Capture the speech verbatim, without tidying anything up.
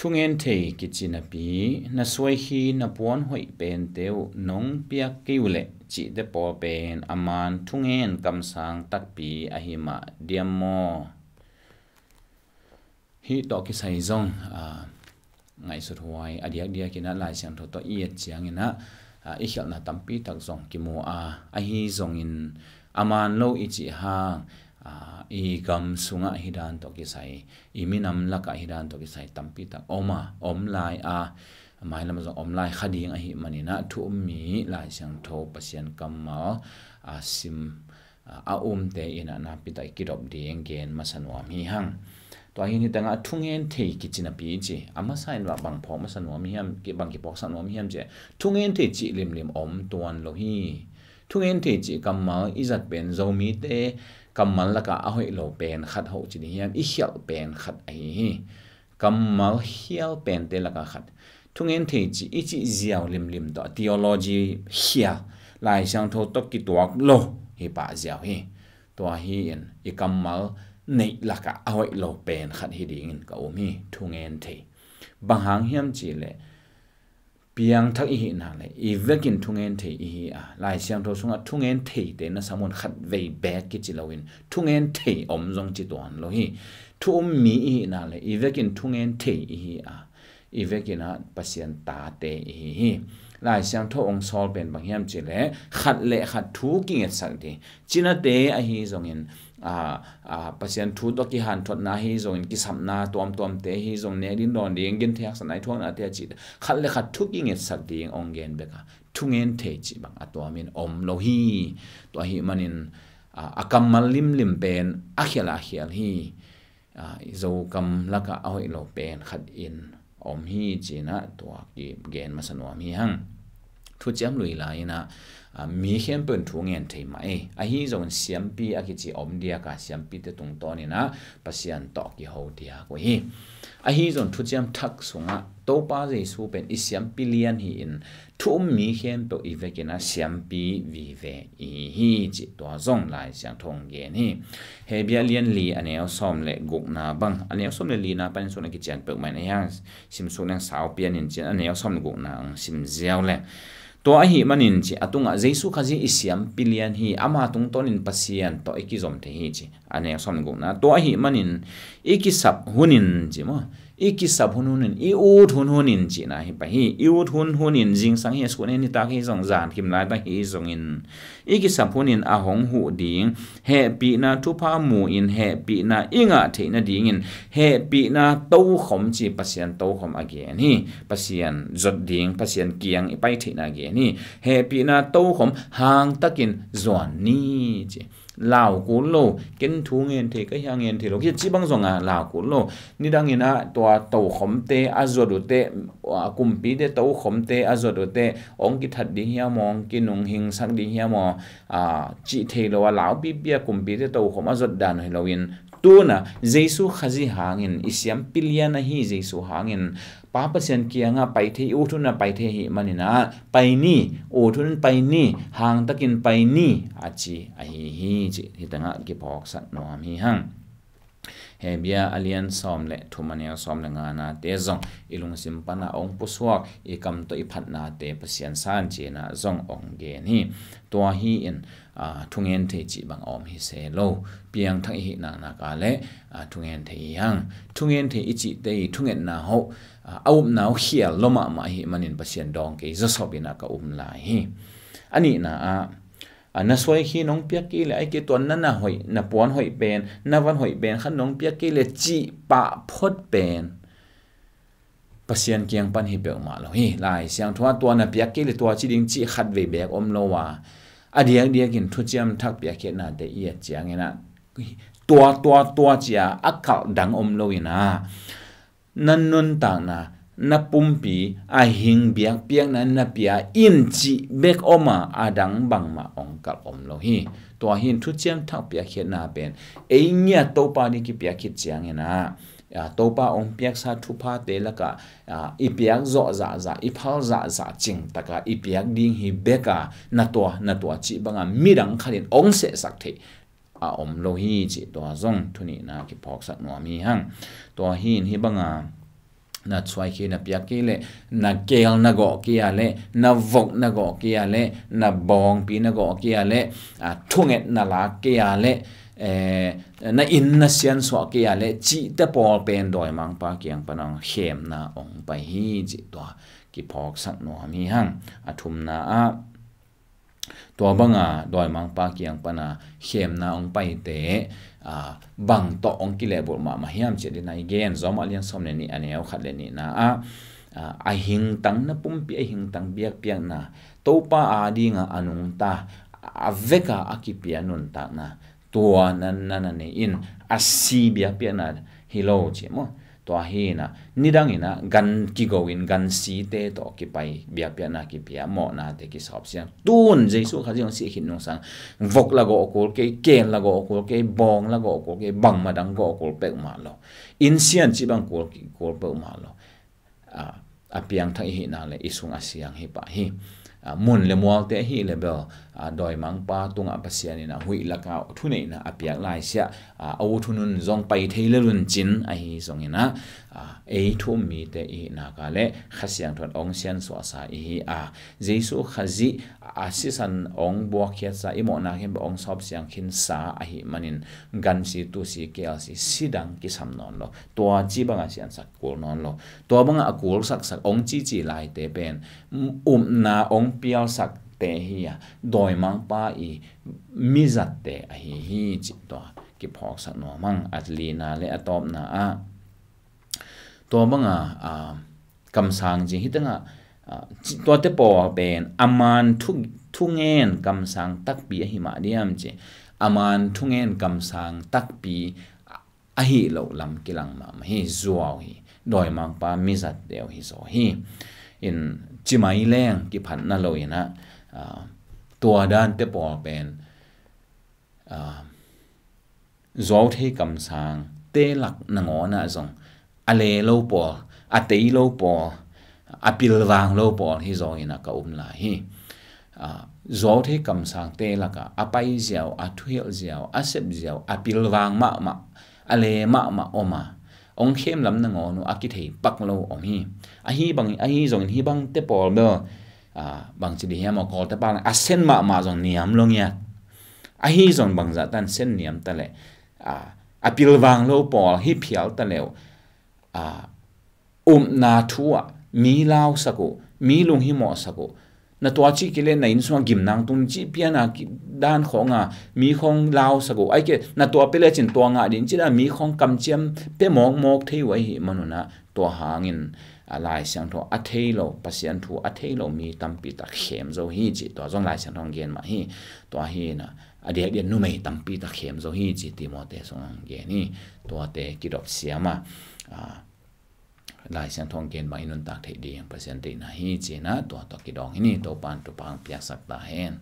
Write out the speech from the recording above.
Thungen thei kici napi, na suai khi na puan hoih pente uh nong piak kei uh leh cihte pawl pen a man thungen kamsang takpi ahi mah diam maw? Hih tawh kisai zong, aa, ngaihsut huai a diakdiak in ah Lai Siangtho tawh i et ciangin ah, aa, i khialhna tampi tak zong kimu a, ahi zongin a man lo i cih hang, aa, i gam sungah hih dan tawh kisai, i minam lakah hih dan tawh kisai tampi tak om a, om lai a, mailam zong om lai kha ding ahih manin ah thu um mi Lai Siangtho Pasian kammal, aa, sim a, a umte in ah nakpi tak i kidop ding gen masa nuam hi hang. Tua hi in hih tengah thungen thei kici napi ci a masa in bang phawk masa nuam hiam, ki, bang kiphawksak nuam hiam ci a, thungen thei cih limlim om tuan lo hi. Thungen thei cih kammal i zat pen Zomite kammal lakah a hoih lo pen khat hoh ci ding hiam, i khialh pen khat ahi hi. Kammal khial pente lakah khat. Thungen thei cih i cih ziau limlim tawh theology khial, Lai Siangtho tawh kituak lo hi pah ziau hi. Tua hi in i kammal neih lakah a hoih lo pen khat hi dingin ka um hi, thungen thei. Bang hang hiam cih leh piangthak i hih nak leh i vekin thungen thei i hi a, Lai Siangtho sungah thungen theite na samun khat vei beek kici loin thungen thei om zong ci tuan lo hi. Thu um mi i hih nak leh i vekin thungen thei i hi a, i vekin ah Pasian tate i hi hi. Lai Siangtho hong sawl pen bang hiam cih leh khat le khat thu kingetsak ding. Cinate ahi zongin, aa, aa, Pasian thu tawh kihanthotna ahi zongin, kisapna tuamtuamte ahi zong, nek ding dawn ding, genthei haksatna i thuaknate a cih khat le khat thu kingetsak ding hong gen bek a, thungen thei cih bang a tuamin om lo hi. Tua ahih manin, aa, a kammal limlim pen a khial a khial hi. Aa, i Zokam lakah a hoih lo pen khat in om hi ci in ah tua kigen masa nuam hi hang. Thuciam lui lai in ah, aa, mi khempeuh in thu ngen thei mah ei. Ahi zongin siampi a kici om diak a, siampite tungtawn in ah Pasian tawh kiho diak uh hi. Ahi zongin Thuciam Thak sungah Topa Jesu pen i siampi lian hi in, thu um mi khempeuh i vekin ah siampi vive i hi hi cih tua zong Lai Siangtho hong gen hi. Hebru lian li a neu sawm le gukna bang, a neu sawm le lina panin sung a kician peuhmah in ahi hang, simsuk leng sau pian in ci in a neu sawm le gukna hong sim ziau leng. Tua ahih manin ci a tungah Jesu Khazih i siampi lian hi, ama tungtawnin Pasian tawh i kizom thei hi ci. A neu sawm le gukna. Tua ahih manin i kisap hunin ci maw, i kisap hunhunin, i ut hunhunin cihna hi pah hi. I ut hunhunin, zingsang hi a, sukne nitak hi zong, zan kim laitak hi zongin, i kisap hunin a hong huh ding hehpihna thupha mu in hehpihna i ngah theih nadingin hehpihna tokhom ci, Pasian tokhom a gen hi. Pasian zot ding, Pasian kiang i pai theihna a gen hi. Hehpihna tokhom hangtakin zuan ni ci. Lau kul lo, ken thu ngen thei ka hia, ngen thei lo, kici bang zong a lau kul lo. Nidangin ah tua tokhomte a zuat uh teh, a kumpite tokhomte a zuat uh teh, hong kithat ding hiam aw, hong kinunghingsak ding hiam aw, a, cih thei lo a, lau pipi a kumpite tokhom a zuat dan hi loin, tuna Jesu Khazih hangin i siampi lian ahi Jesu hangin Pa Pasian kiangah pai thei, ut hun a pai thei ahih manin ah, pai ni, ut hun pai ni, hangtakin pai ni a ci ahi hi cih hih tengah kiphawksak nuam hi hang. Hebru a lian sawm le thum a neu sawm le nganate zong i lungsim pana hong pusuak, i kam tawh i phatnate Pasian san cihna zong hong gen hi. Tua hi in, aa, thungen thei cih bang a om hi se lo. Piangthak i hih naknak a le, aa, thungen thei hi hang. Thungen thei i cihte i thungetna hoh, aa, a upna uh khial lo mahmah ahih manin Pasian dawng kei zawsop in ah ka um lai hi. A nihna ah, aa, na suai khi nong piak kei le ai kei tua na na hoih, na puan hoih pen, na van hoih pen khat nong piak kei le cih pah phot pen Pasian kiang pan hi peuhmah lo hi. Lai Siangtho ah tua na piak kei le tua ci ding cih khat vei beek om lo a, a diakdiakin thuciam thak piakkhiatnate i et ciangin ah tua, tua, tua ci a a kalh dang om lo in ah, na nuntakna, na pumpi a hing biakpiakna na pia in cih bek om a, a dang bangmah hong kalh om lo hi. Tua hi in thuciam thak piakkhiatna pen ei ngiat Topa ding kipiak khit ciangin ah, a, Topa hong piaksa thuphate lakah, a, i piak zawh zahzah, i phal zahzah cingtakah i piak ding hi bek a, na tua, na tua cih banga midang khat in hong sehsak theih a om lo hi cih tua zong thunihna kiphawksak nuam hi hang. Tua hi in hih banga na thuai kei na piak kei leh, na keel na gawh kei a leh, na vok na gawh kei a leh, na bawngpi na gawh kei a leh, a, thunget na lak kei a leh, eh, na inn na siansuah kei a leh, cihte pawl pen dawimangpa kiang pana hong khemna hong pai hi cih tua kiphawksak nuam hi hang. A thumna ah, tua banga dawimangpa kiang pana khemna hong paite, a, bang tawh hong kilehbulh mahmah hiam cih dina i gen. Rom a lian sawm le nih a neu khat le nihna ah, a, a hingtang na pumpi a hingtang biakpiakna, Topa adinga a nungta, a veka a kipia nuntakna, tua na na nei in, a si biakpiakna hi lo ci maw. Tua hi na, nidang ina gan kigo in gan site tawh kipai biakpiakna kipia, mawhnate kisawp siang. Tun Jesu Khazih hong sih khit nungsang vok la gawh kul kei, keel la gawh kul kei, bawng la gawh kul kei, bangmah dang gawh kul peuhmah lo. Inn sian cih bang kul, kul peuhmah lo. A, a piangthak i hihna le i sung a siang hi pah hi. A, mun le mualte ahi le bel, a, dawimangpa tungah Pasian in a huih laka thuneihna a piak laisiah, a, a ut hun un zong pai thei le luncin ahi zongin a, a, ei thu um mite i hihna ka le Kha Siangtho in hong siansuahsa i hi a, Jesu Khazih a sisan hong buakkhiatsa, i mawhna khin bang hong sawp siang khinsa ahi manin, gan si, tu si, keel si, si dang kisam nawn lo. Tua ci banga siansak kul nawn lo. Tua banga a kulsaksak hong cici laite pen upna hong pialsakte hi a, dawimangpa i mizatte ahi hi cih tua kiphawksak nuam hang. A lina le a tawpna ah, tua banga, a, kamsang ci hi tengah, a, ci-, tuate pawl pen a man thu, thungen kamsang takpi ahi mah diam ci. A man thungen kamsang takpi ahi loh lam kilang mahmah hi, zuau hi. Dawimangpa mizat deuh hi zaw hi. In cimai leng kiphatna lo in a, a, tua dante pawl pen, a, zuau thei kamsang te lak nangawn ah zong a le lo pawl, a tei lo pawl, a pilvang lo pawl hi zaw in a ka um lai hi. A, zuau thei kamsang te lakah a pai ziau, a thuhilh ziau, a sep ziau, a pilvang mahmah, a le mahmah om a, hong khem lam nangawn uh a kithei pak lo om hi. Ahi bang, ahi zongin hi bangte pawl bel, a, bangci di hiam aw, Kawlte pang a sen mahmah zong niam lo ngiat. Ahi zong bangzah tan sen niam ta leh, a, a pilvang lo pawl hi phial ta leh uh, a, upna thu ah mi lausak uh, mi lunghimawhsak uh. Na tua cih kei leh na inn sungah gimnang tung cih piana ki-, dan khawng a mi khawng lausak uh. Ai ke, na tua pia lecin tua ngah ding cih dan mi khawng kamciam pia mawkmawk thei uh ahi manun ah, tua hangin, a, Lai Siangtho a thei lo, Pasian thu a thei lo mi tampi tak khem zo hi cih tua zong Lai Siangtho hong gen mah hi. Tua hi na, a diakdiak numei tampi tak khem zo hi cih Timoti sungah hong gen hi. Tuate kidop siam a, a, Lai Siangtho hong gen mah i nuntak theih ding Pasian deihna hi ci na, tua, tua kidawng hi ni. Topan thupha hong piaksak ta hen.